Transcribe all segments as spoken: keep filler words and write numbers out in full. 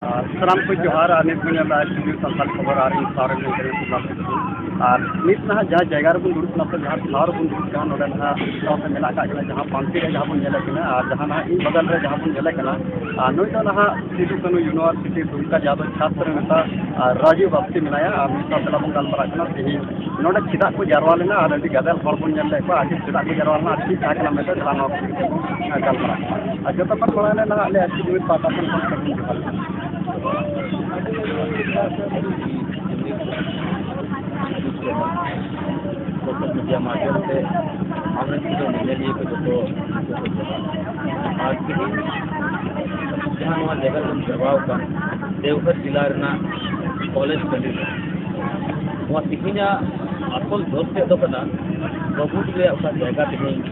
ᱟᱨ ᱥᱟᱱᱟᱢ ᱠᱚ ᱡᱚᱦᱟᱨ᱾ ᱟᱨ ᱱᱤᱛ ᱵᱚᱱ ᱧᱮᱞ ᱮᱫᱟ ᱥᱟᱱᱛᱟᱲ ᱠᱷᱚᱵᱚᱨ ᱟᱨ ᱤᱧ ᱥᱟᱶ ᱨᱮ ᱢᱮᱱᱟᱜ ᱠᱟᱫᱤᱧᱟ ᱥᱩᱵᱷᱟᱥ ᱴᱩᱰᱩ᱾ ᱟᱨ ᱱᱤᱛ ᱱᱟᱦᱟᱜ ᱡᱟᱦᱟᱸ ᱡᱟᱭᱜᱟ ᱨᱮᱵᱚᱱ ᱫᱩᱲᱩᱵ ᱠᱟᱱᱟ ᱥᱮ ᱡᱟᱦᱟᱸ ᱴᱷᱟᱶ ᱨᱮᱵᱚᱱ ᱫᱩᱲᱩᱵ ᱠᱟᱱᱟ, ᱱᱚᱰᱮ ᱱᱟᱦᱟᱜ ᱥᱟᱶᱛᱮ ᱢᱮᱱᱟᱜ ᱟᱠᱟᱫ ᱠᱤᱱᱟ ᱡᱟᱦᱟᱸ ᱯᱟᱱᱛᱮ ᱨᱮ ᱡᱟᱦᱟᱸ ᱵᱚᱱ ᱧᱮᱞᱮ ᱠᱟᱱᱟ ᱟᱨ ᱡᱟᱦᱟᱸ ᱱᱟᱦᱟᱜ ᱤᱧ ᱵᱟᱜᱟᱱ ᱨᱮ ᱡᱟᱦᱟᱸ ᱵᱚᱱ ᱧᱮᱞᱮ ᱠᱟᱱᱟ, ᱟᱨ ᱱᱩᱭ ᱫᱚ ᱱᱟᱦᱟᱜ ᱥᱤᱫᱩ ᱠᱟᱹᱱᱦᱩ ᱭᱩᱱᱤᱵᱷᱟᱨᱥᱤᱴᱤ ᱫᱩᱢᱠᱟ ᱡᱟᱦᱟᱸ ᱫᱚ ᱪᱷᱟᱛᱨᱚ ᱱᱮᱛᱟ ᱟᱨ ᱨᱟᱡᱤᱵ ᱵᱟᱯᱛᱤ ᱢᱮᱱᱟᱭᱟ᱾ ᱟᱨ ᱱᱩᱭ ᱥᱟᱶ ᱛᱮᱞᱟ ᱵᱚᱱ ᱜᱟᱞᱢᱟᱨᱟᱜ ᱠᱟᱱᱟ ᱛᱮᱦᱮᱧ ᱱᱚᱰᱮ ᱪᱮᱫᱟᱜ ᱠᱚ ᱡᱟᱨᱣᱟ ᱞᱮᱱᱟ ᱟᱨ ᱟᱹᱰᱤ ᱜᱟᱫᱮᱞ ᱦᱚᱲ ᱵᱚᱱ ᱧᱮᱞ ᱞᱮᱫ ᱠᱚᱣᱟ᱾ ᱟᱨ ᱪᱮᱫᱟᱜ ᱠᱚ ᱡᱟᱨᱣᱟ ᱞᱮᱱᱟ ᱟᱨ ᱪᱮᱫ ᱛᱟᱦᱮᱸ ᱠᱟᱱᱟ ᱢᱮᱱᱛᱮ ᱛᱮᱞᱟ ᱱᱚᱣᱟ ᱠᱚ ᱜᱟᱞᱢᱟᱨᱟᱜ ᱠᱟᱱᱟ᱾ ᱟᱨ ᱡᱚᱛᱚ ᱠᱷᱚᱱ ᱢᱟᱲᱟᱝ ᱨᱮ ᱱᱟᱦᱟᱜ ᱟᱞᱮ ᱟᱹᱛᱩ ᱡᱩᱢᱤᱫ ᱯᱟᱦᱴᱟ ᱠᱷᱚᱱ ᱥᱟᱱᱟᱢ ᱠᱚ ᱡᱚᱦᱟᱨ᱾ ᱥᱳᱥᱟᱞ ᱢᱤᱰᱤᱭᱟ ᱢᱟᱫᱽᱫᱷᱚᱢ ᱛᱮ ᱟᱢᱨᱮᱱ ᱠᱚ ᱧᱮᱧᱮᱞᱤᱭᱟᱹ ᱠᱚ ᱡᱚᱛᱚ ᱠᱚ ᱡᱚᱦᱟᱨ᱾ ᱟᱨ ᱛᱮᱦᱮᱧ ᱡᱟᱦᱟᱸ ᱱᱚᱣᱟ ᱡᱟᱭᱜᱟ ᱨᱮᱵᱚᱱ ᱡᱟᱨᱣᱟ ᱟᱠᱟᱱ ᱫᱮᱣᱜᱷᱚᱨ ᱡᱮᱞᱟ ᱨᱮᱱᱟᱜ ᱠᱚᱞᱮᱡᱽ ᱴᱟᱺᱰᱤ ᱨᱮ, ᱱᱚᱣᱟ ᱛᱮᱦᱮᱧᱟᱜ ᱟᱥᱚᱞ ᱡᱚᱥ ᱛᱮᱫ ᱫᱚ ᱠᱟᱱᱟ ᱵᱟᱹᱵᱩᱫ ᱨᱮᱭᱟᱜ ᱚᱠᱟ ᱡᱟᱭᱜᱟ ᱛᱮᱦᱮᱧ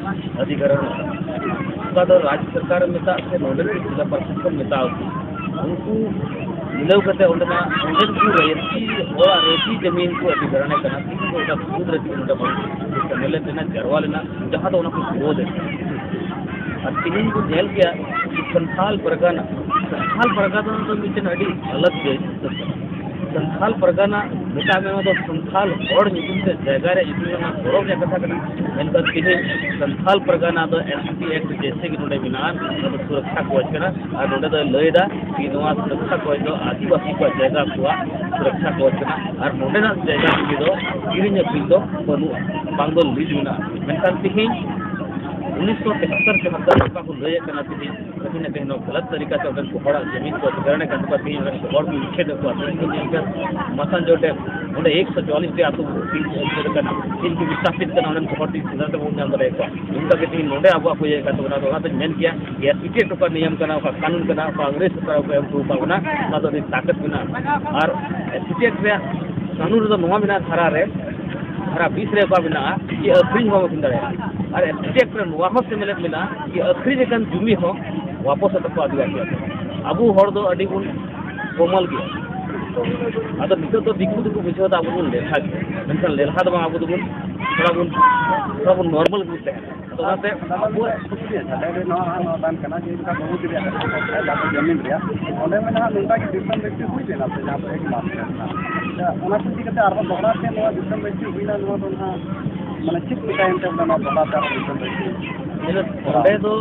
ᱚᱫᱷᱤᱜᱨᱚᱦᱚᱱ ᱟᱠᱟᱱᱟ, ᱚᱠᱟ ᱫᱚ ᱨᱟᱡᱽ ᱥᱚᱨᱠᱟᱨ ᱢᱮᱛᱟᱜ ᱥᱮ ᱱᱚᱰᱮ ᱨᱮᱱ ᱡᱮᱞᱟ ᱯᱨᱚᱥᱟᱥᱚᱱ ᱢᱮᱛᱟᱣ ᱠᱚ, ᱩᱱᱠᱩ ᱢᱤᱞᱟᱹᱣ ᱠᱟᱛᱮ ᱚᱸᱰᱮᱱᱟᱜ, ᱚᱸᱰᱮᱱ ᱠᱚ ᱨᱟᱹᱭᱥᱤ ᱦᱚᱲᱟᱜ ᱨᱟᱹᱭᱥᱤ ᱡᱟᱹᱢᱤᱱ ᱠᱚ ᱚᱫᱷᱤᱜᱨᱚᱦᱚᱱ ᱠᱟᱱᱟ᱾ ᱛᱮᱦᱮᱧ ᱫᱚ ᱚᱱᱟ ᱵᱟᱹᱵᱩᱫ ᱨᱮ ᱛᱮᱦᱮᱧ ᱚᱸᱰᱮ ᱵᱚᱱ ᱥᱮᱢᱞᱮᱫ ᱞᱮᱱᱟ, ᱡᱟᱨᱣᱟ ᱞᱮᱱᱟ, ᱡᱟᱦᱟᱸ ᱫᱚ ᱚᱱᱟ ᱠᱚ ᱵᱤᱨᱳᱫᱷ ᱮᱫ ᱠᱟᱱᱟ᱾ ᱟᱨ ᱛᱮᱦᱮᱧ ᱵᱚᱱ ᱧᱮᱞ ᱠᱮᱭᱟ ᱡᱮ ᱥᱟᱱᱛᱷᱟᱞ ᱯᱟᱨᱜᱟᱱᱟ, ᱥᱟᱱᱛᱷᱟᱞ ᱯᱟᱨᱜᱟᱱᱟ ᱫᱚ ᱢᱤᱫᱴᱮᱱ ᱟᱹᱰᱤ ᱟᱞᱟᱜᱽ ᱡᱟᱹᱛ ᱠᱟᱱᱟ᱾ ᱥᱟᱱᱛᱷᱟᱞ ᱯᱟᱨᱜᱟᱱᱟ ᱢᱮᱛᱟᱜ ᱢᱮ, ᱚᱱᱟ ᱫᱚ ᱥᱟᱱᱛᱷᱟᱞ ᱦᱚᱲ ᱧᱩᱛᱩᱢ ᱛᱮ ᱡᱟᱭᱜᱟ ᱨᱮ ᱧᱩᱛᱩᱢ ᱨᱮᱱᱟᱜ ᱜᱚᱨᱚᱵᱽ ᱨᱮᱭᱟᱜ ᱠᱟᱛᱷᱟ ᱠᱟᱱᱟ᱾ ᱢᱮᱱᱠᱷᱟᱱ ᱛᱮᱦᱮᱧ ᱥᱟᱱᱛᱷᱟᱞ ᱯᱟᱨᱜᱟᱱᱟ ᱫᱚ ᱮᱥ ᱴᱤ ᱮᱠᱴ ᱡᱮᱭᱥᱮ ᱜᱮ ᱱᱚᱰᱮ ᱢᱮᱱᱟᱜᱼᱟ, ᱚᱱᱟ ᱫᱚ ᱥᱩᱨᱚᱠᱷᱟ ᱠᱚᱣᱟᱪ ᱠᱟᱱᱟ᱾ ᱟᱨ ᱱᱚᱰᱮ ᱫᱚᱭ ᱞᱟᱹᱭ ᱮᱫᱟ ᱠᱤ ᱱᱚᱣᱟ ᱥᱩᱨᱚᱠᱷᱟ ᱠᱚᱣᱟᱪ ᱫᱚ ᱟᱹᱫᱤᱵᱟᱹᱥᱤ ᱠᱚᱣᱟᱜ ᱡᱟᱭᱜᱟ ᱠᱚᱣᱟᱜ ᱥᱩᱨᱚᱠᱷᱟ ᱠᱚᱣᱟᱪ ᱠᱟᱱᱟ᱾ ᱟᱨ ᱱᱚᱰᱮᱱᱟᱜ ᱡᱟᱭᱜᱟ ᱡᱩᱢᱤ ᱫᱚ ᱠᱤᱨᱤᱧ ᱟᱹᱠᱷᱨᱤᱧ ᱫᱚ ᱵᱟᱹᱱᱩᱜᱼᱟ, ᱵᱟᱝ ᱫᱚ ᱞᱤᱡᱽ ᱢᱮᱱᱟᱜᱼᱟ᱾ ᱢᱮᱱᱠᱷᱟᱱ ᱛᱮᱦᱮᱧ ᱩᱱᱤᱥᱥᱚ ᱛᱮᱦᱟᱛᱛᱚᱨ ᱪᱚᱦᱟᱛᱛᱚᱨ ᱚᱠᱟ ᱠᱚ ᱞᱟᱹᱭᱮᱫ ᱠᱟᱱᱟ, ᱛᱮᱦᱮᱧ ᱛᱮᱦᱮᱧ ᱱᱚᱣᱟ ᱜᱟᱞᱟᱛ ᱛᱟᱹᱨᱤᱠᱟ ᱛᱮ ᱚᱸᱰᱮᱱ ᱠᱚ ᱦᱚᱲᱟᱜ ᱡᱚᱢᱤᱱ ᱠᱚ ᱚᱫᱷᱤᱜᱨᱚᱦᱚᱱ ᱠᱟᱱ ᱛᱟᱠᱚᱣᱟ᱾ ᱛᱮᱦᱮᱧ ᱚᱸᱰᱮᱱ ᱠᱚ ᱦᱚᱲ ᱠᱚ ᱩᱪᱪᱷᱮᱫ ᱮᱫ ᱠᱚᱣᱟ᱾ ᱛᱮᱦᱮᱧ ᱠᱚ ᱧᱮᱞ ᱠᱮᱫ ᱢᱟᱥᱟᱱᱡᱳᱲ ᱰᱮᱢ, ᱚᱸᱰᱮ ᱮᱠᱥᱚ ᱪᱩᱣᱟᱞᱤᱥ ᱴᱤ ᱟᱹᱛᱩ ᱛᱮᱦᱮᱧ ᱠᱚ ᱩᱪᱪᱷᱮᱫ ᱠᱟᱱᱟ, ᱛᱮᱦᱮᱧ ᱠᱚ ᱵᱤᱥᱛᱟᱯᱤᱛ ᱠᱟᱱᱟ, ᱚᱸᱰᱮᱱ ᱠᱚ ᱦᱚᱲ ᱛᱮᱦᱮᱧ ᱥᱮᱸᱫᱽᱨᱟ ᱛᱮ ᱵᱟᱵᱚᱱ ᱧᱟᱢ ᱫᱟᱲᱮᱭᱟᱠᱚᱣᱟ᱾ ᱚᱱᱠᱟ ᱜᱮ ᱛᱮᱦᱮᱧ ᱱᱚᱰᱮ ᱟᱵᱚᱣᱟᱜ ᱠᱚ ᱤᱭᱟᱹ ᱠᱟᱱ ᱛᱟᱵᱚᱱᱟ᱾ ᱟᱫᱚ ᱚᱱᱟᱛᱮᱧ ᱢᱮᱱ ᱠᱮᱭᱟ ᱡᱮ ᱮᱥ ᱴᱤ ᱮᱠᱴ ᱚᱠᱟ ᱱᱤᱭᱚᱢ ᱠᱟᱱᱟ, ᱚᱠᱟ ᱠᱟᱹᱱᱩᱱ ᱠᱟᱱᱟ, ᱚᱠᱟ ᱤᱝᱨᱮᱡᱽ ᱥᱚᱨᱠᱟᱨ ᱚᱠᱚᱭ ᱮᱢ ᱦᱚᱴᱚ ᱟᱠᱟᱫ ᱵᱚᱱᱟ, ᱚᱱᱟ ᱫᱚ ᱟᱹᱰᱤ ᱛᱟᱠᱚᱛ ᱢᱮᱱᱟᱜᱼᱟ᱾ ᱟᱨ ᱮᱥ ᱴᱤ ᱮᱠᱴ ᱨᱮᱭᱟᱜ ᱠᱟᱹᱱᱩᱱ ᱨᱮᱫᱚ ᱱᱚᱣᱟ ᱢᱮᱱᱟᱜᱼᱟ, ᱫᱷᱟᱨᱟ ᱨᱮ, ᱫᱷᱟᱨᱟ ᱵᱤᱥ ᱨᱮ ᱚᱠᱟ ᱢᱮᱱᱟᱜᱼᱟ ᱡᱮ ᱟᱹᱠᱷᱨᱤᱧ ᱦᱚᱸ ᱵᱟᱢ ᱟᱹᱠᱷᱨᱤᱧ ᱫᱟᱲᱮᱭᱟᱜᱼᱟ᱾ ᱟᱨ ᱮᱥ ᱴᱤ ᱮᱠᱴ ᱨᱮ ᱱᱚᱣᱟ ᱦᱚᱸ ᱥᱮᱢᱞᱮᱫ ᱢᱮᱱᱟᱜᱼᱟ ᱡᱮ ᱟᱹᱠᱷᱨᱤᱧ ᱟᱠᱟᱱ ᱡᱩᱢᱤ ᱦᱚᱸ ᱣᱟᱯᱚᱥ ᱟᱛᱟ ᱠᱚ ᱟᱹᱫᱤᱵᱟᱹᱥᱤ ᱟᱠᱚ᱾ ᱟᱵᱚ ᱦᱚᱲ ᱫᱚ ᱟᱹᱰᱤ ᱵᱚᱱ ᱠᱚᱢᱟᱞ ᱜᱮᱭᱟ᱾ ᱟᱫᱚ ᱱᱤᱛᱚᱜ ᱫᱚ ᱫᱤᱠᱩ ᱫᱚᱠᱚ ᱵᱩᱡᱷᱟᱹᱣ ᱮᱫᱟ ᱟᱵᱚ ᱵᱚᱱ ᱞᱮᱞᱦᱟ ᱜᱮᱭᱟ, ᱢᱮᱱᱠᱷᱟᱱ ᱞᱮᱞᱦᱟ ᱫᱚ ᱵᱟᱝ, ᱟᱵᱚ ᱫᱚᱵᱚᱱ ᱛᱷᱚᱲᱟ ᱵᱚᱱ ᱛᱷᱚᱲᱟ ᱵᱚᱱ ᱱᱚᱨᱢᱟᱞ ᱜᱮᱵᱚᱱ ᱛᱟᱦᱮᱱᱟ᱾ ᱟᱫᱚ ᱚᱱᱟᱛᱮ ᱟᱵᱚᱣᱟᱜ ᱠᱩᱠᱞᱤ ᱟᱪᱪᱷᱟ, ᱱᱚᱣᱟ ᱦᱚᱸ ᱱᱚᱣᱟ ᱛᱟᱦᱮᱱ ᱠᱟᱱᱟ ᱡᱮ ᱚᱱᱠᱟ ᱵᱟᱹᱦᱩ ᱛᱤᱨᱭᱟᱜ ᱠᱟᱛᱷᱟ ᱠᱚ ᱠᱷᱟᱡ ᱵᱟᱠᱚ ᱡᱟᱹᱢᱤᱱ ᱨᱮᱭᱟᱜ ᱚᱸᱰᱮ ᱢᱟ ᱱᱟᱦᱟᱜ ᱱᱚᱝᱠᱟ ᱜᱮ ᱫᱤᱥᱚᱢ ᱨᱮᱜᱮ ᱦᱩᱭ ᱞᱮᱱᱟ ᱥᱮ ᱡᱟᱦᱟᱸ ᱫᱚ ᱮᱠ ᱢᱟᱥ ᱨᱮ ᱦᱮᱱᱟᱜ? ᱟᱪᱪᱷᱟ, ᱚᱱᱟ ᱠᱚ ᱤᱫᱤ ᱠᱟᱛᱮ ᱟᱨᱦᱚᱸ ᱫᱚᱦᱲᱟ ᱛᱮ ᱱᱚᱣᱟ ᱫᱤᱥᱚᱢ ᱨᱮᱜᱮ ᱦᱩᱭᱱᱟ, ᱱᱚᱣᱟ ᱫᱚ ᱱᱟᱦᱟᱜ ᱢᱟᱱᱮ ᱪᱮᱫ ᱞᱮᱠᱟᱭᱮᱱ ᱛᱮ ᱚᱸᱰᱮ ᱱᱚᱣᱟ ᱫᱚᱦᱲᱟ ᱛᱮ ᱟᱨᱦᱚᱸ ᱫᱤᱥᱚᱢ ᱨᱮᱜᱮ ᱦᱩᱭᱱᱟ? ᱚᱸᱰᱮ ᱫᱚ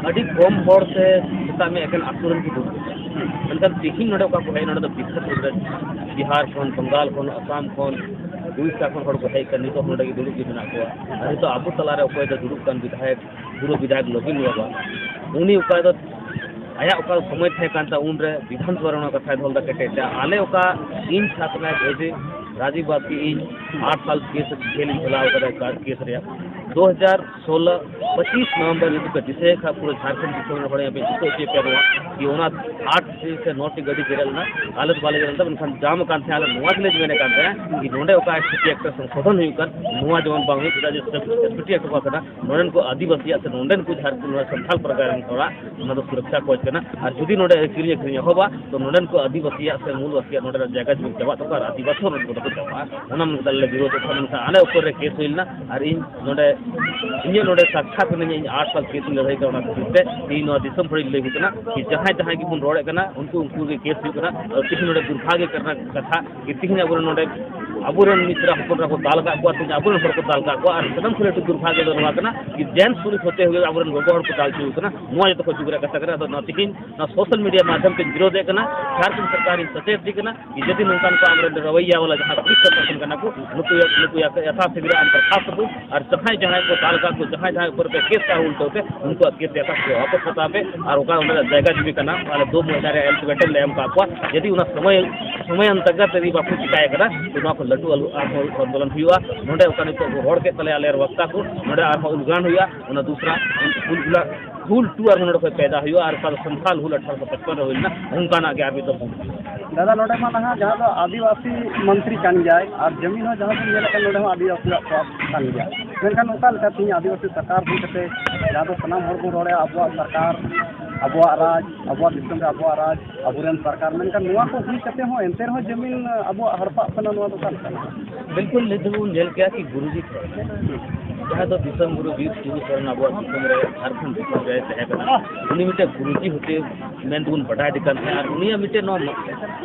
ᱟᱹᱰᱤ ᱠᱚᱢ ᱦᱚᱲ ᱥᱮ ᱢᱮᱛᱟᱜ ᱢᱮ ᱮᱠᱮᱱ ᱟᱹᱛᱩ ᱨᱮᱱ ᱠᱚ ᱫᱩᱲᱩᱵ ᱠᱟᱱᱟ᱾ ᱢᱮᱱᱠᱷᱟᱱ ᱛᱮᱦᱮᱧ ᱱᱚᱰᱮ ᱚᱠᱟ ᱠᱚ ᱦᱮᱡ, ᱱᱚᱰᱮ ᱫᱚ ᱵᱤᱦᱟᱨ ᱠᱷᱚᱱ, ᱵᱮᱝᱜᱟᱞ ᱠᱷᱚᱱ, ᱟᱥᱟᱢ ᱠᱷᱚᱱ, ᱩᱲᱤᱥᱥᱟ ᱠᱷᱚᱱ ᱦᱚᱲ ᱠᱚ ᱦᱮᱡ ᱠᱟᱱᱟ, ᱱᱤᱛᱚᱜ ᱱᱚᱰᱮ ᱜᱮ ᱫᱩᱲᱩᱵ ᱜᱮ ᱢᱮᱱᱟᱜ ᱠᱚᱣᱟ᱾ ᱟᱨ ᱱᱤᱛᱚᱜ ᱟᱵᱚ ᱛᱟᱞᱟᱨᱮ ᱚᱠᱚᱭ ᱫᱚ ᱫᱩᱲᱩᱵ ᱠᱟᱱ ᱵᱤᱫᱷᱟᱭᱚᱠ, ᱯᱩᱨᱚ ᱵᱤᱫᱷᱟᱭᱚᱠ ᱞᱚᱜᱤᱱ ᱵᱟᱵᱟ, ᱩᱱᱤ ᱚᱠᱟ ᱫᱚ ᱟᱭᱟᱜ ᱚᱠᱟ ᱥᱚᱢᱚᱭ ᱛᱟᱦᱮᱸ ᱠᱟᱱ ᱛᱟᱭᱟ, ᱩᱱᱨᱮ ᱵᱤᱫᱷᱟᱱ ᱥᱚᱵᱷᱟ ᱨᱮ ᱚᱱᱟ ᱠᱟᱛᱷᱟᱭ ᱫᱚᱦᱚ ᱞᱮᱫᱟ ᱠᱮᱴᱮᱡ ᱛᱮ᱾ ᱟᱞᱮ ᱚᱠᱟ ᱤᱧ ᱥᱟᱛ ᱞᱟᱠᱷ ᱮᱡᱮ ᱨᱟᱡᱤᱵ ᱵᱟᱥᱠᱮ, ᱤᱧ ᱟᱴ ᱥᱟᱞ ᱠᱮᱥ ᱡᱮᱞ ᱤᱧ ᱪᱟᱞᱟᱣ ᱠᱟᱫᱟ, ᱠᱮᱥ ᱨᱮᱭᱟᱜ ᱫᱩ ᱦᱟᱡᱟᱨ ᱥᱳᱞᱳ ᱯᱚᱸᱪᱤᱥ ᱱᱚᱵᱷᱮᱢᱵᱚᱨ ᱡᱩᱫᱤ ᱯᱮ ᱫᱤᱥᱟᱹᱭ ᱠᱷᱟᱡ, ᱯᱩᱨᱟᱹ ᱡᱷᱟᱲᱠᱷᱚᱸᱰ ᱫᱤᱥᱚᱢ ᱨᱮᱱ ᱦᱚᱲ ᱟᱯᱮ ᱫᱤᱥᱟᱹ ᱦᱚᱪᱚᱭ ᱯᱮ ᱱᱚᱣᱟ, ᱠᱤ ᱚᱱᱟ ᱟᱴ ᱥᱮ ᱱᱚ ᱴᱤ ᱜᱟᱹᱰᱤ ᱡᱮᱨᱮᱫ ᱞᱮᱱᱟ, ᱟᱞᱮ ᱫᱚ ᱵᱟᱞᱮ ᱡᱮᱨᱮᱫ ᱞᱮᱫᱟ, ᱢᱮᱱᱠᱷᱟᱱ ᱡᱟᱢ ᱟᱠᱟᱱ ᱛᱟᱦᱮᱸ, ᱟᱞᱮ ᱱᱚᱣᱟ ᱜᱮᱞᱮ ᱢᱮᱱᱮᱫ ᱠᱟᱱ ᱛᱟᱦᱮᱸ ᱠᱤ ᱱᱚᱰᱮ ᱚᱠᱟ ᱮᱥ ᱴᱤ ᱮᱠᱴ ᱨᱮ ᱥᱚᱝᱥᱳᱫᱷᱚᱱ ᱦᱩᱭᱩᱜ ᱠᱟᱱ, ᱱᱚᱣᱟ ᱡᱮᱢᱚᱱ ᱵᱟᱝ ᱦᱩᱭᱩᱜ, ᱪᱮᱫᱟᱜ ᱡᱮ ᱮᱥ ᱴᱤ ᱮᱠᱴ ᱚᱠᱟ ᱠᱟᱱᱟ, ᱱᱚᱰᱮᱱ ᱠᱚ ᱟᱹᱫᱤᱵᱟᱹᱥᱤᱭᱟᱜ ᱥᱮ ᱱᱚᱰᱮᱱ ᱠᱚ ᱡᱷᱟᱲᱠᱷᱚᱸᱰ ᱱᱚᱣᱟ ᱥᱟᱱᱛᱟᱲ ᱯᱟᱨᱜᱟᱱᱟ ᱨᱮᱱ ᱦᱚᱲᱟᱜ ᱚᱱᱟ ᱫᱚ ᱥᱩᱨᱚᱠᱷᱟ ᱠᱚ ᱠᱟᱱᱟ᱾ ᱟᱨ ᱡᱩᱫᱤ ᱱᱚᱰᱮ ᱠᱤᱨᱤᱧ ᱟᱹᱠᱷᱨᱤᱧ ᱮᱦᱚᱵᱟ, ᱛᱚ ᱱᱚᱰᱮᱱ ᱠᱚ ᱟᱹᱫᱤᱵᱟᱹᱥᱤᱭᱟᱜ ᱥᱮ ᱢᱩᱞᱵᱟᱹᱥᱤᱭᱟᱜ ᱱᱚᱰᱮᱱᱟᱜ ᱡᱟᱭᱜᱟ ᱡᱩᱢᱤ ᱪᱟᱵᱟᱜ ᱛᱟᱠᱚᱣᱟ ᱟᱨ ᱟᱹᱫᱤᱵᱟᱹᱥᱤ ᱦᱚᱸ ᱱᱚᱰᱮ ᱠᱚᱫᱚ ᱠᱚ ᱪᱟᱵᱟᱜᱼᱟ᱾ ᱚᱱᱟ ᱢᱮᱱᱛᱮ ᱟᱞᱮ ᱞᱮ ᱵᱤᱨᱳᱫ ᱮᱫ ᱠᱟᱱᱟ᱾ ᱢᱮᱱᱠᱷᱟᱱ ᱟᱞᱮ ᱩᱯᱚᱨ ᱨᱮ ᱠᱮᱥ ᱦᱩᱭ ᱞᱮᱱᱟ ᱟᱨ ᱤᱧ ᱱᱚᱰᱮ, ᱤᱧᱟᱹᱜ ᱱᱚᱰᱮ ᱥᱟᱠᱠᱷᱟᱛ ᱢᱮᱱᱟᱹᱧᱟ, ᱤᱧ ᱟᱴ ᱥᱟᱞ ᱠᱮᱥ ᱤᱧ ᱞᱟᱹᱲᱦᱟᱹᱭ ᱠᱟᱱᱟ᱾ ᱚᱱᱟ ᱠᱷᱟᱹᱛᱤᱨ ᱛᱮ ᱛᱮᱦᱮᱧ ᱱᱚᱣᱟ ᱫᱤᱥᱚᱢ ᱦᱚᱲᱤᱧ ᱞᱟᱹᱭ ᱟᱠᱚ ᱠᱟᱱᱟ ᱠᱤ ᱡᱟᱦᱟᱸᱭ ᱡᱟᱦᱟᱸᱭ ᱜᱮᱵᱚᱱ ᱨᱚᱲᱮᱫ ᱠᱟᱱᱟ, ᱩᱱᱠᱩ ᱩᱱᱠᱩ ᱜᱮ ᱠᱮᱥ ᱦᱩᱭᱩᱜ ᱠᱟᱱᱟ᱾ ᱟᱨ ᱛᱮᱦᱮᱧ ᱱᱚᱰᱮ ᱫᱩᱨᱵᱷᱟᱜᱽᱭᱚ ᱨᱮᱱᱟᱜ ᱠᱟᱛᱷᱟ ᱠᱤ ᱛᱮᱦᱮᱧ ᱟᱵᱚᱨᱮᱱ ᱱᱚᱰᱮ ᱟᱵᱚᱨᱮᱱ ᱢᱤᱥᱨᱟ ᱦᱚᱯᱚᱱ ᱮᱨᱟ ᱠᱚ ᱫᱟᱞ ᱟᱠᱟᱫ ᱠᱚᱣᱟ, ᱛᱮᱦᱮᱧ ᱟᱵᱚᱨᱮᱱ ᱦᱚᱲ ᱠᱚ ᱫᱟᱞ ᱟᱠᱟᱫ ᱠᱚᱣᱟ᱾ ᱟᱨ ᱥᱟᱱᱟᱢ ᱠᱷᱚᱱ ᱞᱟᱹᱴᱩ ᱫᱩᱨᱵᱷᱟᱜᱽᱭᱚ ᱫᱚ ᱱᱚᱣᱟ ᱠᱟᱱᱟ ᱠᱤ ᱡᱮᱱᱴᱥ ᱯᱩᱞᱤᱥ ᱦᱚᱛᱮ ᱦᱩᱭᱩᱜ ᱟᱵᱚᱨᱮᱱ ᱜᱚᱜᱚ ᱦᱚᱲ ᱠᱚ ᱫᱟᱞ ᱦᱚᱪᱚ ᱠᱟᱱᱟ᱾ ᱱᱚᱣᱟ ᱡᱚᱛᱚ ᱠᱷᱚᱱ ᱡᱩᱜᱽ ᱨᱮᱭᱟᱜ ᱠᱟᱛᱷᱟ ᱠᱟᱱᱟ᱾ ᱟᱫᱚ ᱱᱚᱣᱟ ᱛᱮᱦᱮᱧ ᱱᱚᱣᱟ ᱥᱳᱥᱟᱞ ᱢᱤᱰᱤᱭᱟ ᱢᱟᱫᱽᱫᱷᱚᱢ ᱛᱮᱧ ᱵᱤᱨᱳᱫᱮᱫ ᱠᱟᱱᱟ᱾ ᱡᱷᱟᱲᱠᱷᱚᱸᱰ ᱥᱚᱨᱠᱟᱨᱤᱧ ᱥᱮᱪᱮᱫ ᱠᱟᱱᱟ ᱠᱤ ᱡᱩᱫᱤ ᱱᱚᱝᱠᱟᱱ ᱠᱚ ᱟᱢᱨᱮᱱ ᱨᱚᱣᱟᱹᱭᱭᱟ ᱵᱟᱞᱟ ᱡᱟᱦᱟᱸ ᱯᱩᱞᱤᱥ ᱯᱨᱚᱥᱟᱥᱚᱱ ᱠᱟᱱᱟ ᱠᱚ, ᱱᱩᱠᱩ ᱱᱩᱠᱩ ᱭᱟᱛᱷᱟ ᱥᱤᱵᱤᱨ ᱟᱢ ᱵᱚᱨᱠᱷᱟᱥᱛ ᱠᱚ, ᱟᱨ ᱡᱟᱦᱟᱸᱭ ᱡᱟᱦᱟᱸᱭ ᱠᱚ ᱫᱟᱞ ᱠᱟᱜ ᱠᱚ, ᱡᱟᱦᱟᱸᱭ ᱡᱟᱦᱟᱸᱭ ᱩᱯᱚᱨ ᱯᱮ ᱠᱮᱥ ᱠᱟᱜ ᱩᱞᱴᱟᱹᱣ ᱛᱮ, ᱩᱱᱠᱩᱣᱟᱜ ᱠᱮᱥ ᱭᱟᱛᱷᱟ ᱥᱤᱵᱤᱨ ᱣᱟᱯᱚᱥ ᱦᱟᱛᱟᱣ ᱯᱮ᱾ ᱟᱨ ᱚᱠᱟ ᱚᱸᱰᱮᱱᱟᱜ ᱡᱟᱭᱜᱟ ᱡᱩᱢᱤ ᱠᱟᱱᱟ, ᱚᱱᱟ ᱫᱩ ᱢᱟᱹᱦᱱᱟᱹ ᱨᱮᱭᱟᱜ ᱟᱞᱴᱤᱢᱮᱴᱟᱢ ᱞᱮ ᱮᱢ ᱠᱟᱜ ᱠᱚᱣᱟ᱾ ᱡᱩᱫᱤ ᱚᱱᱟ ᱥᱚᱢᱚᱭ ᱥᱚᱢᱚᱭ ᱚᱱᱛᱚᱨᱜᱚᱛ ᱡᱩᱫᱤ ᱵᱟᱠᱚ ᱪᱤᱠᱟᱭ ᱠᱟᱱᱟ, ᱛᱚ ᱱᱚᱣᱟ ᱠᱷᱚᱱ ᱞᱟᱹᱴᱩ ᱟᱞᱚ ᱟᱨᱦᱚᱸ ᱟᱱᱫᱳᱞᱚᱱ ᱦᱩᱭᱩᱜᱼᱟ᱾ ᱱᱚᱰᱮ ᱚᱠᱟ ᱱᱤᱛᱚᱜ ᱠᱚ ᱨᱚᱲ ᱠᱮᱫ ᱛᱟᱞᱮᱭᱟ ᱟᱞᱮ ᱵᱚᱠᱛᱟ ᱠᱚ, ᱱᱚᱰᱮ ᱟᱨᱦᱚᱸ ᱩᱞᱜᱟᱱ ᱦᱩᱭᱩᱜᱼᱟ᱾ ᱚᱱᱟ ᱫᱩᱥᱨᱟ ᱦᱩᱞ ᱜᱩᱞᱟ ᱦᱩᱞ ᱴᱩ ᱟᱨᱦᱚᱸ ᱱᱚᱰᱮ ᱠᱷᱚᱱ ᱯᱮᱫᱟ ᱦᱩᱭᱩᱜᱼᱟ᱾ ᱟᱨ ᱚᱠᱟ ᱫᱚ ᱥᱟᱱᱛᱷᱟᱞ ᱦᱩᱞ ᱟᱴᱷᱟᱨᱚᱥᱚ ᱯᱟᱸᱪᱯᱟᱱᱱᱚ ᱨᱮ ᱦᱩᱭ ᱞᱮᱱᱟ, ᱚᱱᱠᱟᱱᱟᱜ ᱜᱮ ᱟᱨ ᱢᱤᱫ ᱫᱚᱢ ᱦᱩᱭᱩᱜᱼᱟ᱾ ᱫᱟᱫᱟ, ᱱᱚᱰᱮ ᱢᱟ ᱱᱟᱦᱟᱜ ᱡᱟᱦᱟᱸ ᱫᱚ ᱟᱹᱫᱤᱵᱟᱹᱥᱤ ᱢᱚᱱᱛᱨᱤ ᱠᱟᱱ ᱜᱮᱭᱟᱭ, ᱟᱨ ᱡᱚᱢᱤᱱ ᱦᱚᱸ ᱡᱟᱦᱟᱸ ᱵᱚᱱ ᱧᱮᱞᱮᱫ ᱠᱟᱱ, ᱱᱚᱰᱮ ᱦᱚᱸ ᱟᱹᱫᱤᱵᱟᱹᱥᱤᱭᱟᱜ ᱠᱚᱣᱟᱜ ᱠᱟᱱ ᱜᱮᱭᱟ᱾ ᱢᱮᱱᱠᱷᱟᱱ ᱚᱠᱟ ᱞᱮᱠᱟ ᱛᱮᱦᱮᱧ ᱟᱹᱫᱤᱵᱟᱹᱥᱤ ᱥᱚᱨᱠᱟᱨ ᱦᱩᱭ ᱠᱟᱛᱮ ᱡᱟᱦᱟᱸ ᱫᱚ ᱥᱟᱱᱟᱢ ᱦᱚᱲ ᱵᱚᱱ ᱨᱚᱲᱮᱫᱼᱟ, ᱟᱵᱚᱣᱟᱜ ᱥᱚᱨᱠᱟᱨ ᱟᱵᱚᱣᱟᱜ ᱨᱟᱡᱽ, ᱟᱵᱚᱣᱟᱜ ᱫᱤᱥᱚᱢ ᱨᱮ ᱟᱵᱚᱣᱟᱜ ᱨᱟᱡᱽ, ᱟᱵᱚᱨᱮᱱ ᱥᱚᱨᱠᱟᱨ, ᱢᱮᱱᱠᱷᱟᱱ ᱱᱚᱣᱟ ᱠᱚ ᱦᱩᱭ ᱠᱟᱛᱮ ᱦᱚᱸ ᱮᱱᱛᱮ ᱨᱮᱦᱚᱸ ᱡᱟᱹᱢᱤᱱ ᱟᱵᱚᱣᱟᱜ ᱦᱟᱲᱯᱟᱜ ᱠᱟᱱᱟ, ᱱᱚᱣᱟ ᱫᱚ ᱚᱠᱟ ᱞᱮᱠᱟᱱᱟᱜ? ᱵᱤᱞᱠᱩᱞ, ᱱᱤᱛ ᱫᱷᱟᱹᱵᱤᱡ ᱵᱚᱱ ᱧᱮᱞ ᱠᱮᱜᱼᱟ ᱠᱤ ᱜᱩᱨᱩᱡᱤ ᱴᱷᱮᱱ, ᱡᱟᱦᱟᱸᱭ ᱫᱚ ᱫᱤᱥᱚᱢ ᱜᱩᱨᱩ ᱵᱤᱨ ᱥᱤᱫᱩ ᱥᱚᱨᱮᱱ ᱟᱵᱚᱣᱟᱜ ᱫᱤᱥᱚᱢ ᱨᱮ ᱡᱷᱟᱲᱠᱷᱚᱸᱰ ᱫᱤᱥᱚᱢ ᱨᱮ ᱛᱟᱦᱮᱸ ᱠᱟᱱᱟ, ᱩᱱᱤ ᱢᱤᱫᱴᱮᱱ ᱜᱩᱨᱩᱡᱤ ᱦᱚᱛᱮ ᱢᱮᱱ ᱛᱮᱵᱚᱱ ᱵᱟᱰᱟᱭᱮ ᱠᱟᱱ ᱛᱟᱦᱮᱸᱫ᱾ ᱟᱨ ᱩᱱᱤᱭᱟᱜ ᱢᱤᱫᱴᱮᱱ ᱱᱚᱣᱟ,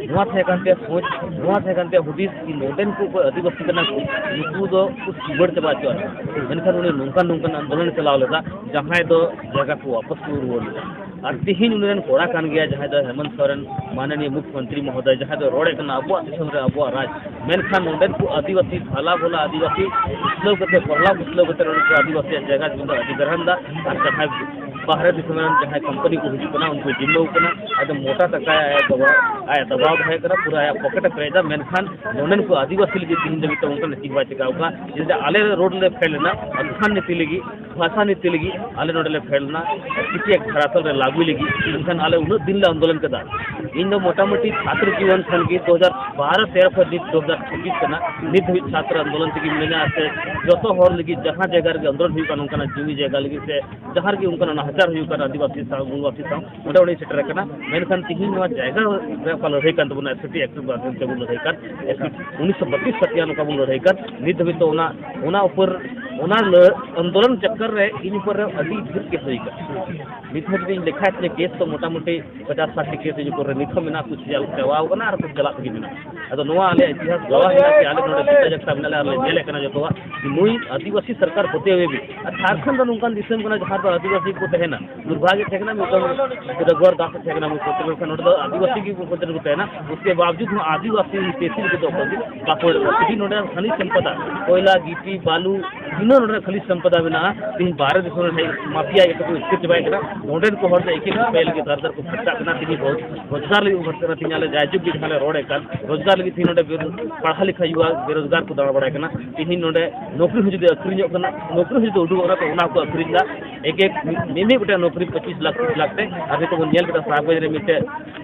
ᱱᱚᱣᱟ ᱛᱟᱦᱮᱸ ᱠᱟᱱ ᱛᱟᱭᱟ ᱥᱳᱪ, ᱱᱚᱣᱟ ᱛᱟᱦᱮᱸ ᱠᱟᱱ ᱛᱟᱭᱟ ᱦᱩᱫᱤᱥ ᱠᱤ ᱱᱚᱰᱮᱱ ᱠᱚ ᱚᱠᱚᱭ ᱟᱹᱫᱤᱵᱟᱹᱥᱤ ᱠᱟᱱᱟ ᱠᱚ, ᱱᱩᱠᱩ ᱫᱚ ᱠᱚ ᱥᱤᱵᱟᱹᱲ ᱪᱟᱵᱟ ᱦᱚᱪᱚᱣᱟᱜᱼᱟ᱾ ᱢᱮᱱᱠᱷᱟᱱ ᱩᱱᱤ ᱱᱚᱝᱠᱟᱱ ᱱᱚᱝᱠᱟᱱ ᱟᱱᱫᱳᱞᱚᱱ ᱪᱟᱞᱟᱣ ᱞᱮᱫᱟ, ᱡᱟᱦᱟᱸᱭ ᱫᱚ ᱡᱟᱭᱜᱟ ᱠᱚ ᱣᱟᱯᱚᱥ ᱠᱚ ᱨᱩᱣᱟᱹᱲ ᱞᱮᱫᱟ᱾ ᱟᱨ ᱛᱤᱦᱤᱧ ᱩᱱᱤ ᱨᱮᱱ ᱠᱚᱲᱟ ᱠᱟᱱ ᱜᱮᱭᱟ, ᱡᱟᱦᱟᱸᱭ ᱫᱚ ᱦᱮᱢᱚᱱᱛ ᱥᱚᱨᱮᱱ, ᱢᱟᱱᱚᱱᱤᱭᱚ ᱢᱩᱠᱷᱭᱚᱢᱚᱱᱛᱨᱤ ᱢᱚᱦᱳᱫᱚᱭ, ᱡᱟᱦᱟᱸᱭ ᱫᱚ ᱨᱚᱲᱮᱫ ᱠᱟᱱᱟ ᱟᱵᱚᱣᱟᱜ ᱫᱤᱥᱚᱢ ᱨᱮ ᱟᱵᱚᱣᱟᱜ ᱨᱟᱡᱽ, ᱢᱮᱱᱠᱷᱟᱱ ᱱᱚᱰᱮᱱ ᱠᱚ ᱟᱹᱫᱤᱵᱟᱹᱥᱤ, ᱵᱷᱟᱞᱟ ᱵᱷᱟᱞᱟ ᱟᱹᱫᱤᱵᱟᱹᱥᱤ ᱯᱩᱪᱷᱞᱟᱹᱣ ᱠᱟᱛᱮ, ᱯᱚᱦᱞᱟ ᱯᱩᱪᱷᱞᱟᱹᱣ ᱠᱟᱛᱮ ᱱᱚᱰᱮ ᱠᱚ ᱟᱹᱫᱤᱵᱟᱹᱥᱤᱭᱟᱜ ᱡᱟᱭᱜᱟ ᱡᱩᱢᱤ ᱫᱚ ᱟᱹᱰᱤ ᱫᱟᱨᱦᱟᱱ ᱫᱟ᱾ ᱟᱨ ᱡᱟᱦᱟᱸᱭ ᱵᱟᱦᱨᱮ ᱫᱤᱥᱚᱢ ᱨᱮᱱ ᱡᱟᱦᱟᱸᱭ ᱠᱳᱢᱯᱟᱱᱤ ᱠᱚ ᱦᱤᱡᱩᱜ ᱠᱟᱱᱟ, ᱩᱱᱠᱩ ᱡᱤᱢᱢᱟᱹᱣ ᱠᱟᱱᱟ, ᱟᱫᱚ ᱢᱚᱴᱟ ᱴᱟᱠᱟ ᱟᱭ ᱫᱚᱦᱚ, ᱟᱭ ᱫᱟᱵᱟᱣ ᱫᱚᱦᱚᱭᱮᱫ ᱠᱟᱱᱟ, ᱯᱩᱨᱟᱹ ᱟᱭᱟᱜ ᱯᱚᱠᱮᱴ ᱮ ᱯᱮᱨᱮᱡ ᱮᱫᱟ᱾ ᱢᱮᱱᱠᱷᱟᱱ ᱱᱚᱰᱮᱱ ᱠᱚ ᱟᱹᱫᱤᱵᱟᱹᱥᱤ ᱞᱟᱹᱜᱤᱫ ᱛᱤᱦᱤᱧ ᱫᱷᱟᱹᱵᱤᱡ ᱛᱮ ᱚᱱᱠᱟᱱᱟᱜ ᱪᱮᱫ ᱵᱟᱭ ᱪᱤᱠᱟᱹᱣ ᱠᱟᱱᱟ᱾ ᱡᱮ ᱟᱞᱮ ᱨᱳᱰ ᱞᱮ ᱯᱷᱮᱰ ᱞᱮᱱᱟ, ᱟᱨ ᱥᱟᱱ ᱱᱤᱛᱤ ᱞᱟᱹᱜᱤᱫ, ᱵᱷᱟᱥᱟ ᱱᱤᱛᱤ ᱞᱟᱹᱜᱤᱫ ᱟᱞᱮ ᱱᱚᱰᱮ ᱞᱮ ᱯᱷᱮᱰ ᱞᱮᱱᱟ, ᱥᱤᱴᱤ ᱮᱠᱴ ᱫᱷᱟᱨᱟᱛᱚᱞ ᱨᱮ ᱞᱟᱹᱜᱩᱭ ᱞᱟᱹᱜᱤᱫ᱾ ᱢᱮᱱᱠᱷᱟᱱ ᱟᱞᱮ ᱩᱱᱟᱹᱜ ᱫᱤᱱ ᱞᱮ ᱟᱱᱫᱳᱞᱚᱱ ᱠᱮᱫᱟ᱾ ᱤᱧ ᱫᱚ ᱢᱚᱴᱟᱢᱩᱴᱤ ᱪᱷᱟᱛᱨᱚ ᱡᱤᱵᱚᱱ ᱠᱷᱚᱱ ᱜᱮ ᱫᱩ ᱦᱟᱡᱟᱨ ᱵᱟᱨᱚ ᱛᱮᱨᱚ ᱠᱷᱚᱱ ᱱᱤᱛ ᱫᱩ ᱦᱟᱡᱟᱨ ᱪᱷᱟᱵᱵᱤᱥ ᱠᱟᱱᱟ, ᱱᱤᱛ ᱫᱷᱟᱹᱵᱤᱡ ᱪᱷᱟᱛᱨᱚ ᱟᱱᱫᱳᱞᱚᱱ ᱛᱮᱜᱮ ᱢᱤᱱᱟᱹᱧᱟ᱾ ᱥᱮ ᱡᱚᱛᱚ ᱦᱚᱲ ᱞᱟᱹᱜᱤᱫ ᱡᱟᱦᱟᱸ ᱡᱟᱭᱜᱟ ᱨᱮᱜᱮ ᱟᱱᱫᱳᱞᱚᱱ ᱦᱩᱭᱩᱜ ᱠᱟᱱᱟ, ᱚᱱᱠᱟᱱᱟᱜ ᱡᱩᱢᱤ ᱡᱟᱭᱜᱟ ᱞᱟᱹᱜᱤᱫ ᱥᱮ ᱡᱟᱦᱟᱸ ᱨᱮᱜᱮ ᱚᱱᱠᱟᱱᱟᱜ ᱱᱟᱦᱟᱪᱟᱨ ᱦᱩᱭᱩᱜ ᱠᱟᱱᱟ ᱟᱹᱫᱤᱵᱟᱹᱥᱤ ᱥᱟᱶ, ᱢᱩᱞᱵᱟᱹᱥᱤ ᱥᱟᱶ, ᱚᱸᱰᱮ ᱚᱸᱰᱮᱧ ᱥᱮᱴᱮᱨ ᱟᱠᱟᱱᱟ᱾ ᱢᱮᱱᱠᱷᱟᱱ ᱛᱤᱦᱤᱧ ᱱᱚᱣᱟ ᱡᱟᱭᱜᱟ ᱨᱮ ᱚᱠᱟ ᱞᱟᱹᱲᱦᱟᱹᱭ ᱠᱟᱱ ᱛᱟᱵᱚᱱᱟ, ᱮᱥ ᱴᱤ ᱮᱠᱴ ᱵᱟᱵᱚᱫ ᱛᱮᱵᱚᱱ ᱞᱟᱹᱲᱦᱟᱹᱭ ᱠᱟᱱ, ᱩᱱᱤᱥᱥᱚ ᱵᱟᱛᱤᱥ ᱥᱟᱛᱤᱭᱟᱱ ᱚᱠᱟ ᱵᱚᱱ ᱞᱟᱹᱲᱦᱟᱹᱭ ᱠᱟᱱ, ᱱᱤᱛ ᱫᱷᱟᱹᱵᱤᱡ ᱛᱮ ᱚᱱᱟ, ᱚᱱᱟ ᱩᱯᱚᱨ, ᱚᱱᱟ ᱞᱟᱹ-, ᱟᱱᱫᱳᱞᱚᱱ ᱪᱚᱠᱠᱚᱨ ᱨᱮ ᱤᱧ ᱩᱯᱚᱨ ᱨᱮ ᱟᱹᱰᱤ ᱰᱷᱮᱨ ᱠᱮᱥ ᱦᱩᱭ ᱠᱟᱱᱟ᱾ ᱱᱤᱛ ᱦᱚᱸ ᱡᱩᱫᱤᱧ ᱞᱮᱠᱷᱟ ᱠᱮᱥ ᱛᱚ ᱢᱚᱴᱟᱢᱩᱴᱤ ᱯᱚᱪᱟᱥ ᱥᱟᱴ ᱴᱤ ᱠᱮᱥ ᱤᱧ ᱩᱯᱚᱨ ᱨᱮ ᱱᱤᱛ ᱦᱚᱸ ᱢᱮᱱᱟᱜᱼᱟ, ᱠᱩᱪ ᱪᱟᱞᱟᱣ ᱟᱠᱟᱱᱟ ᱟᱨ ᱠᱩᱪ ᱪᱟᱞᱟᱜ ᱛᱮᱜᱮ ᱢᱮᱱᱟᱜᱼᱟ᱾ ᱟᱫᱚ ᱱᱚᱣᱟ ᱟᱞᱮᱭᱟᱜ ᱤᱛᱤᱦᱟᱥ ᱜᱟᱣᱟ ᱢᱮᱱᱟᱜᱼᱟ ᱡᱮ ᱟᱞᱮ ᱱᱚᱰᱮ ᱡᱚᱛᱚ ᱡᱟᱭᱜᱟ ᱢᱮᱱᱟᱜ ᱞᱮᱭᱟ, ᱟᱨ ᱞᱮ ᱧᱮᱞᱮᱫ ᱠᱟᱱᱟ ᱡᱚᱛᱚᱣᱟᱜ ᱡᱮ ᱱᱩᱭ ᱟᱹᱫᱤᱵᱟᱹᱥᱤ ᱥᱚᱨᱠᱟᱨ ᱯᱟᱹᱛᱭᱟᱹᱣ ᱮ ᱵᱤᱱ᱾ ᱟᱨ ᱡᱷᱟᱲᱠᱷᱚᱸᱰ ᱫᱚ ᱱᱚᱝᱠᱟᱱ ᱫᱤᱥᱚᱢ ᱠᱟᱱᱟ ᱡᱟᱦᱟᱸ ᱨᱮᱫᱚ ᱟᱹᱫᱤᱵᱟᱹᱥᱤ ᱠᱚ ᱛᱟᱦᱮᱱᱟ᱾ ᱫᱩᱨᱵᱷᱟᱜᱽ ᱛᱟᱦᱮᱸ ᱠᱟᱱᱟ, ᱢᱤᱫᱴᱟᱝ ᱨᱚᱜᱷᱩᱣᱟᱨ ᱫᱟᱥ ᱛᱟᱦᱮᱸ ᱠᱟᱱᱟ, ᱢᱩᱠᱷᱭᱚᱢᱚᱱᱛᱨᱤ, ᱢᱮᱱᱠᱷᱟᱱ ᱱᱚᱰᱮ ᱫᱚ ᱟᱹᱫᱤᱵᱟᱹᱥᱤ ᱜᱮ ᱢᱩᱠᱷᱭᱚᱢᱚᱱᱛᱨᱤ ᱠᱚ ᱛᱟᱦᱮᱱᱟ᱾ ᱩᱥᱠᱮ ᱵᱟᱣᱡᱩᱫ ᱦᱚᱸ ᱟᱹᱫᱤᱵᱟᱹᱥᱤ ᱛᱮᱥᱤᱞ ᱠᱚᱫᱚ ᱚᱠᱚᱭ ᱜᱮ ᱵᱟᱠᱚ ᱮᱲᱮ ᱠᱚᱣᱟ᱾ ᱛᱮᱦᱮᱧ ᱱᱚᱰᱮ ᱠᱷᱟᱹᱱᱤᱡ ᱥᱚᱢᱯᱚᱫᱟ, ᱠᱚᱭᱞᱟ, ᱜᱤᱴᱤ, ᱵᱟᱞᱩ, ᱛᱤᱱᱟᱹᱜ ᱱᱚᱰᱮ ᱠᱷᱟᱹᱞᱤ ᱥᱚᱢᱯᱚᱫᱟ ᱢᱮᱱᱟᱜᱼᱟ, ᱛᱮᱦᱮᱧ ᱵᱟᱦᱨᱮ ᱫᱤᱥᱚᱢ ᱨᱮᱱ ᱦᱮᱡ ᱢᱟᱯᱷᱤᱭᱟ ᱤᱭᱟᱹ ᱠᱟᱛᱮ ᱠᱚ ᱥᱠᱤᱨ ᱪᱟᱵᱟᱭᱮᱫ ᱠᱟᱱᱟ᱾ ᱱᱚᱰᱮᱱ ᱠᱚ ᱦᱚᱲ ᱫᱚ ᱮᱠᱮᱱ ᱯᱮ ᱞᱟᱹᱜᱤᱫ ᱫᱟᱨ ᱫᱟᱨ ᱠᱚ ᱠᱷᱟᱴᱟᱜ ᱠᱟᱱᱟ, ᱛᱮᱦᱮᱧ ᱨᱳᱡᱽ-, ᱨᱳᱡᱽᱜᱟᱨ ᱞᱟᱹᱜᱤᱫ ᱠᱚ ᱠᱷᱟᱴᱟᱜ ᱠᱟᱱᱟ᱾ ᱛᱮᱦᱮᱧ ᱟᱞᱮ ᱡᱟᱭᱡᱩᱜᱽ ᱜᱮ ᱡᱟᱦᱟᱸ ᱞᱮ ᱨᱚᱲᱮᱫ ᱠᱟᱱ, ᱨᱳᱡᱽᱜᱟᱨ ᱞᱟᱹᱜᱤᱫ ᱛᱮᱦᱮᱧ ᱱᱚᱰᱮ ᱵᱮ-, ᱯᱟᱲᱦᱟᱣ ᱞᱮᱠᱷᱟ ᱦᱩᱭᱩᱜᱼᱟ, ᱵᱮᱨᱳᱡᱽᱜᱟᱨ ᱠᱚ ᱫᱟᱬᱟ ᱵᱟᱲᱟᱭ ᱠᱟᱱᱟ᱾ ᱛᱮᱦᱮᱧ ᱱᱚᱰᱮ ᱱᱚᱠᱨᱤ ᱦᱚᱸ ᱡᱩᱫᱤ ᱟᱹᱠᱷᱨᱤᱧᱚᱜ ᱠᱟᱱᱟ, ᱱᱚᱠᱨᱤ ᱦᱚᱸ ᱡᱩᱫᱤ ᱩᱰᱩᱠᱚᱜ ᱠᱟᱱᱟ, ᱛᱚ ᱚᱱᱟ ᱦᱚᱸᱠᱚ ᱟᱹᱠᱷᱨᱤᱧ ᱮᱫᱟ᱾ ᱮᱠ ᱮᱠ ᱢᱤ-, ᱢᱤᱢᱤᱫ ᱜᱚᱴᱮᱱ ᱱᱚᱠᱨᱤ ᱯᱚᱸᱪᱤᱥ ᱞᱟᱠᱷ, ᱛᱤᱥ ᱞᱟᱠᱷ ᱛᱮ᱾ ᱟᱨ ᱱᱤᱛᱚᱜ ᱵᱚᱱ ᱧᱮᱞ ᱠᱮᱫᱟ, ᱥᱟᱦᱟᱵᱽᱜᱚᱸᱡᱽ ᱨᱮ ᱢᱤᱫᱴᱮᱡ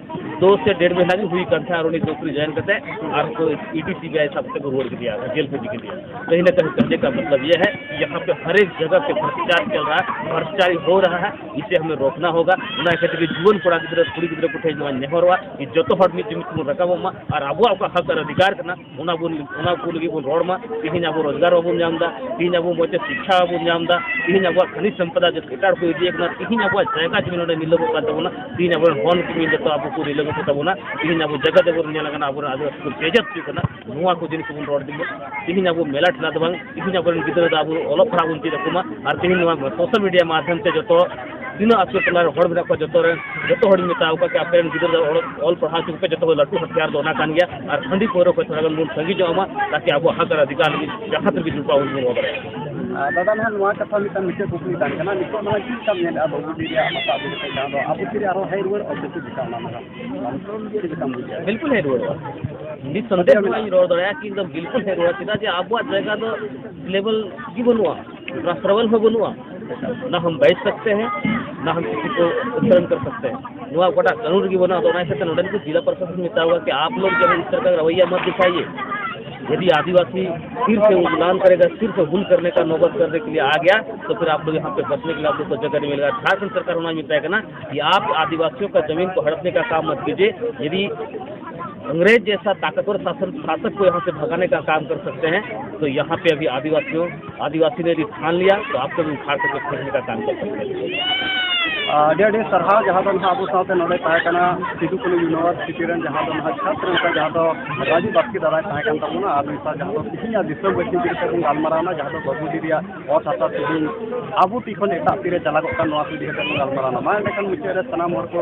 ᱫᱩ ᱥᱮ ᱰᱮᱲ ᱢᱟᱹᱦᱱᱟᱹ ᱜᱮ ᱦᱩᱭ ᱠᱟᱱ ᱛᱟᱦᱮᱸᱫ, ᱟᱨ ᱩᱱᱤ ᱱᱚᱠᱨᱤ ᱡᱚᱭᱮᱱ ᱠᱟᱛᱮ ᱟᱨ ᱠᱚ E D C B I ᱥᱟᱵ ᱠᱟᱛᱮ ᱠᱚ ᱨᱩᱣᱟᱹᱲ ᱠᱮᱫᱮᱭᱟ, ᱡᱮᱞ ᱠᱚ ᱤᱫᱤ ᱠᱮᱫᱮᱭᱟ᱾ ᱠᱟᱹᱦᱤ ᱱᱟ ᱠᱟᱹᱦᱤ ᱠᱟᱦᱱᱤ ᱠᱟ ᱢᱚᱛᱞᱚᱵ ᱭᱮ ᱦᱮ यहाँ पे हर एक जगह पे भ्रष्टाचार चल रहा है, भ्रष्टाचारी हो रहा है, इसे हमें रोकना होगा। ᱚᱱᱟ ᱠᱷᱟᱹᱛᱤᱨ ᱜᱮ ᱡᱩᱣᱟᱹᱱ ᱠᱚᱲᱟ ᱜᱤᱫᱽᱨᱟᱹ ᱠᱩᱲᱤ ᱜᱤᱫᱽᱨᱟᱹ ᱠᱚᱴᱷᱮᱱ ᱱᱚᱣᱟ ᱱᱮᱦᱚᱨᱚᱜᱼᱟ ᱡᱮ ᱡᱚᱛᱚ ᱦᱚᱲ ᱢᱤᱫ ᱡᱩᱢᱤᱫ ᱛᱮᱵᱚᱱ ᱨᱟᱠᱟᱵᱚᱜ ᱢᱟ ᱟᱨ ᱟᱵᱚᱣᱟᱜ ᱚᱠᱟ ᱦᱚᱠ ᱟᱨ ᱚᱫᱷᱤᱠᱟᱨ ᱠᱟᱱᱟ ᱚᱱᱟ ᱵᱚᱱ, ᱚᱱᱟ ᱠᱚ ᱞᱟᱹᱜᱤᱫ ᱵᱚᱱ ᱨᱚᱲ ᱢᱟ᱾ ᱛᱮᱦᱮᱧ ᱟᱵᱚ ᱨᱳᱡᱽᱜᱟᱨ ᱵᱟᱵᱚᱱ ᱧᱟᱢ ᱮᱫᱟ, ᱛᱮᱦᱮᱧ ᱟᱵᱚ ᱢᱚᱡᱽ ᱛᱮ ᱥᱤᱠᱠᱷᱟ ᱵᱟᱵᱚᱱ ᱧᱟᱢ ᱮᱫᱟ, ᱛᱮᱦᱮᱧ ᱟᱵᱚᱣᱟᱜ ᱠᱷᱟᱱᱤᱡᱽ ᱥᱚᱢᱯᱚᱫᱟ ᱡᱚᱛᱚ ᱮᱴᱟᱜ ᱠᱚ ᱤᱫᱤᱭᱮᱫ ᱠᱟᱱᱟ, ᱛᱮᱦᱮᱧ ᱟᱵᱚᱣᱟᱜ ᱡᱟᱭᱜᱟ ᱡᱩᱢᱤ ᱱᱚᱰᱮ ᱱᱤᱞᱟᱹᱢᱚᱜ ᱠᱟᱱ ᱛᱟᱵᱚᱱᱟ, ᱛᱮᱦᱮᱧ ᱟᱵᱚᱨᱮᱱ ᱦᱚᱱ ᱠᱤᱢᱤᱱ ᱡᱚᱛᱚ ᱟᱵᱚ ᱠᱚ ᱱᱤᱞᱟᱹᱢᱚᱜ ᱠᱟᱱ ᱛᱟᱵᱚᱱᱟ, ᱛᱮᱦᱮᱧ ᱟᱵᱚ ᱡᱟᱭᱜᱟ ᱡᱟᱵᱚᱨ ᱧᱮᱞ ᱟᱠᱟᱱᱟ, ᱟᱵᱚᱨᱮᱱ ᱟᱹᱫᱤᱵᱟᱹᱥᱤ ᱠᱚ ᱵᱮᱡᱟᱹᱛ ᱦᱩᱭᱩᱜ ᱠᱟᱱᱟ᱾ ᱱᱚᱣᱟ ᱠᱚ ᱡᱤᱱᱤᱥ ᱵᱚᱱ ᱨᱚᱲ ᱤᱫᱤ ᱢᱟ᱾ ᱛᱮᱦᱮᱧ ᱟᱵᱚ ᱢᱮᱞᱟ ᱴᱷᱮᱞᱟ ᱫᱚ ᱵᱟᱝ, ᱛᱮᱦᱮᱧ ᱟᱵᱚᱨᱮᱱ ᱜᱤᱫᱽᱨᱟᱹ ᱫᱚ ᱟᱵᱚ ᱚᱞᱚᱜ ᱯᱟᱲᱦᱟᱜ ᱵᱚᱱ ᱪᱮᱫ ᱟᱠᱚ ᱢᱟ᱾ ᱟᱨ ᱛᱮᱦᱮᱧ ᱱᱚᱣᱟ ᱥᱳᱥᱟᱞ ᱢᱤᱰᱤᱭᱟ ᱢᱟᱫᱽᱫᱷᱚᱢ ᱛᱮ ᱡᱚᱛᱚ ᱛᱤᱱᱟᱹᱜ ᱟᱹᱛᱩ ᱴᱚᱞᱟ ᱨᱮ ᱦᱚᱲ ᱢᱮᱱᱟᱜ ᱠᱚᱣᱟ, ᱡᱚᱛᱚ ᱨᱮᱱ, ᱡᱚᱛᱚ ᱦᱚᱲᱤᱧ ᱢᱮᱛᱟ ᱟᱠᱚ ᱠᱟᱱᱟ ᱠᱤ ᱟᱯᱮ ᱨᱮᱱ ᱜᱤᱫᱽᱨᱟᱹ ᱫᱚ ᱚᱞᱚᱜ, ᱚᱞ ᱯᱟᱲᱦᱟᱣ ᱦᱚᱪᱚ ᱠᱚᱯᱮ, ᱡᱚᱛᱚ ᱠᱷᱚᱱ ᱞᱟᱹᱴᱩ ᱦᱟᱛᱤᱭᱟᱨ ᱫᱚ ᱚᱱᱟ ᱠᱟᱱ ᱜᱮᱭᱟ᱾ ᱟᱨ ᱦᱟᱺᱰᱤ ᱯᱟᱹᱣᱨᱟᱹ ᱠᱷᱚᱱ ᱛᱷᱚᱲᱟ ᱜᱟᱱ ᱵᱚᱱ ᱥᱟᱺᱜᱤᱧᱚᱜ ᱢᱟ, ᱛᱟᱠᱤ ᱟᱵᱚᱣᱟᱜ ᱦᱚᱠ ᱟᱨ ᱚᱫᱷᱤᱠᱟᱨ ᱞᱟᱹᱜᱤᱫ ᱡᱟᱦᱟᱸ ᱛᱤᱱ ᱨᱮᱜᱮ ᱡᱚᱴᱟᱣ ᱵᱚᱱ ᱨᱚᱲ ᱫᱟᱲᱮᱭᱟᱜᱼᱟ᱾ ᱟᱨ ᱫᱟᱫᱟ, ᱱᱟᱦᱟᱜ ᱱᱚᱣᱟ ᱠᱟᱛᱷᱟ ᱢᱤᱫᱴᱟᱝ ᱢᱩᱪᱟᱹᱫ ᱠᱩᱠᱞᱤ ᱛᱟᱦᱮᱸ ᱠᱟᱱᱟ, ᱱᱤᱛᱚᱜ ᱱᱚᱣᱟ ᱪᱮᱫ ᱞᱮᱠᱟᱢ ᱧᱮᱞᱮᱫᱼᱟ ᱵᱟᱹᱵᱩ ᱫᱤᱫᱤᱭᱟᱜ ᱦᱟᱥᱟ ᱟᱹᱫᱷᱤ ᱠᱟᱛᱮ ᱡᱟᱦᱟᱸ ᱫᱚ ᱟᱵᱚ ᱛᱤᱨᱮ ᱟᱨᱦᱚᱸ ᱦᱮᱡ ᱨᱩᱣᱟᱹᱲ ᱚᱵᱚᱥᱥᱳᱭ ᱪᱮᱫ ᱞᱮᱠᱟᱢ ᱵᱩᱡᱷᱟᱹᱣᱟ? ᱵᱤᱞᱠᱩᱞ ᱦᱮᱡ ᱨᱩᱣᱟᱹᱲᱚᱜᱼᱟ᱾ ᱱᱤᱥᱚᱱᱫᱮᱦ ᱱᱚᱣᱟᱧ ᱨᱚᱲ ᱫᱟᱲᱮᱭᱟᱜᱼᱟ ᱠᱤ ᱮᱠᱫᱚᱢ ᱵᱤᱞᱠᱩᱞ ᱦᱮᱡ ᱨᱩᱣᱟᱹᱲᱟ᱾ ᱪᱮᱫᱟᱜ ᱡᱮ ᱟᱵᱚᱣᱟᱜ ᱡᱟᱭᱜᱟ ᱫᱚ ᱥᱴᱮᱵᱚᱞ ᱜᱮ ᱵᱟᱹᱱᱩᱜᱼᱟ, ᱴᱨᱟᱱᱥᱯᱷᱟᱨᱮᱵᱚᱞ ᱦᱚᱸ ᱵᱟᱹᱱᱩᱜᱼᱟ᱾ ना हम बेच सकते हैं, ना हम किसी को उत्खनन कर सकते हैं। ᱱᱚᱣᱟ ᱚᱠᱟᱴᱟᱜ ᱠᱟᱹᱱᱩᱱ ᱨᱮᱜᱮ ᱵᱟᱹᱱᱩᱜᱼᱟ᱾ ᱟᱫᱚ ᱚᱱᱟ ᱦᱤᱥᱟᱹᱵ ᱛᱮ ᱱᱚᱰᱮᱱ ᱠᱚ ᱡᱮᱞᱟ ᱯᱨᱚᱥᱟᱥᱚᱱ ᱢᱮᱛᱟᱣᱟ ᱠᱤ ᱟᱯ ᱞᱳᱜ ᱡᱟᱦᱟᱸ ᱤᱥ ᱛᱚᱨᱦᱟ ᱠᱟ ᱨᱚᱣᱟᱭᱭᱟ ᱢᱚᱛ ᱫᱤᱠᱷᱟᱭᱤᱭᱮ, ᱭᱟᱫᱤ ᱟᱫᱤᱵᱟᱥᱤ ᱯᱷᱤᱨ ᱥᱮ ᱩᱞᱟᱱ ᱠᱟᱨᱮᱜᱟ, ᱯᱷᱤᱨ ᱥᱮ ᱦᱩᱞ ᱠᱟᱨᱱᱮ ᱠᱟ ᱱᱚᱵᱚᱛ ᱠᱟᱨᱱᱮ ᱠᱮ ᱞᱤᱭᱮ ᱟ ᱜᱮᱭᱟ, ᱛᱚ ᱯᱷᱤᱨ ᱟᱯ ᱞᱳᱜ ᱭᱟᱦᱟᱸ ᱯᱮ ᱵᱟᱥᱱᱮ ᱠᱮ ᱞᱤᱭᱮ ᱟᱯ ᱞᱳᱜ ᱠᱚ ᱡᱟᱭᱜᱟ ᱱᱟᱦᱤ ᱢᱤᱞᱮᱜᱟ᱾ ᱡᱷᱟᱲᱠᱷᱚᱸᱰ ᱥᱚᱨᱠᱟᱨ ᱚᱱᱟ ᱢᱮᱛᱟᱭ ᱠᱟᱱᱟ ᱠᱤ ᱟᱯ ᱟᱫᱤᱵᱟᱥᱤᱭᱳ ᱠᱟ ᱡᱟᱢᱤᱱ ᱠᱚ ᱦᱟᱲᱯᱱᱮ ᱠᱟ ᱠᱟᱢ ᱢᱚᱛ ᱠᱤᱡᱤᱭᱮ, ᱭᱟᱫᱤ अंग्रेज जैसा ताकतवर शासन, शासक को यहाँ से भगाने का काम कर सकते हैं, तो यहाँ पे अभी आदिवासियों, आदिवासी ने यदि ठान लिया, तो आपको भी उखाड़ के फेंकने का काम कर सकते हैं। ᱟᱹᱰᱤ ᱟᱹᱰᱤ ᱥᱟᱨᱦᱟᱣ, ᱡᱟᱦᱟᱸ ᱫᱚ ᱱᱟᱦᱟᱜ ᱟᱵᱚ ᱥᱟᱶᱛᱮ ᱱᱚᱰᱮ ᱛᱟᱦᱮᱸ ᱠᱟᱱᱟ ᱥᱤᱫᱩ ᱠᱟᱹᱱᱦᱩ ᱭᱩᱱᱤᱵᱷᱟᱨᱥᱤᱴᱤ ᱨᱮᱱ ᱡᱟᱦᱟᱸ ᱫᱚ ᱱᱟᱦᱟᱜ ᱪᱷᱟᱛᱨᱚ ᱱᱮᱛᱟ, ᱡᱟᱦᱟᱸ ᱫᱚ ᱨᱟᱡᱩ ᱵᱟᱥᱠᱮ ᱫᱟᱫᱟᱭ ᱛᱟᱦᱮᱸ ᱠᱟᱱ ᱛᱟᱵᱚᱱᱟ᱾ ᱟᱨ ᱱᱩᱭ ᱥᱟᱶ ᱡᱟᱦᱟᱸ ᱫᱚ ᱛᱮᱦᱮᱧᱟᱜ ᱫᱤᱥᱚᱢ ᱵᱟᱹᱥᱤ ᱤᱫᱤ ᱠᱟᱛᱮ ᱵᱚᱱ ᱜᱟᱞᱢᱟᱨᱟᱣ ᱮᱱᱟ, ᱡᱟᱦᱟᱸ ᱫᱚ ᱵᱟᱹᱵᱩ ᱫᱤᱫᱤᱭᱟᱜ ᱚᱛ ᱦᱟᱥᱟ ᱛᱮᱦᱮᱧ ᱟᱵᱚ ᱛᱤ ᱠᱷᱚᱱ ᱮᱴᱟᱜ ᱛᱤᱨᱮ ᱪᱟᱞᱟᱜᱚᱜ ᱠᱟᱱ, ᱱᱚᱣᱟ ᱠᱚ ᱤᱫᱤ ᱠᱟᱛᱮ ᱵᱚᱱ ᱜᱟᱞᱢᱟᱨᱟᱣ ᱮᱱᱟ᱾ ᱢᱟ ᱮᱸᱰᱮᱠᱷᱟᱱ ᱢᱩᱪᱟᱹᱫ ᱨᱮ ᱥᱟᱱᱟᱢ ᱦᱚᱲ ᱠᱚ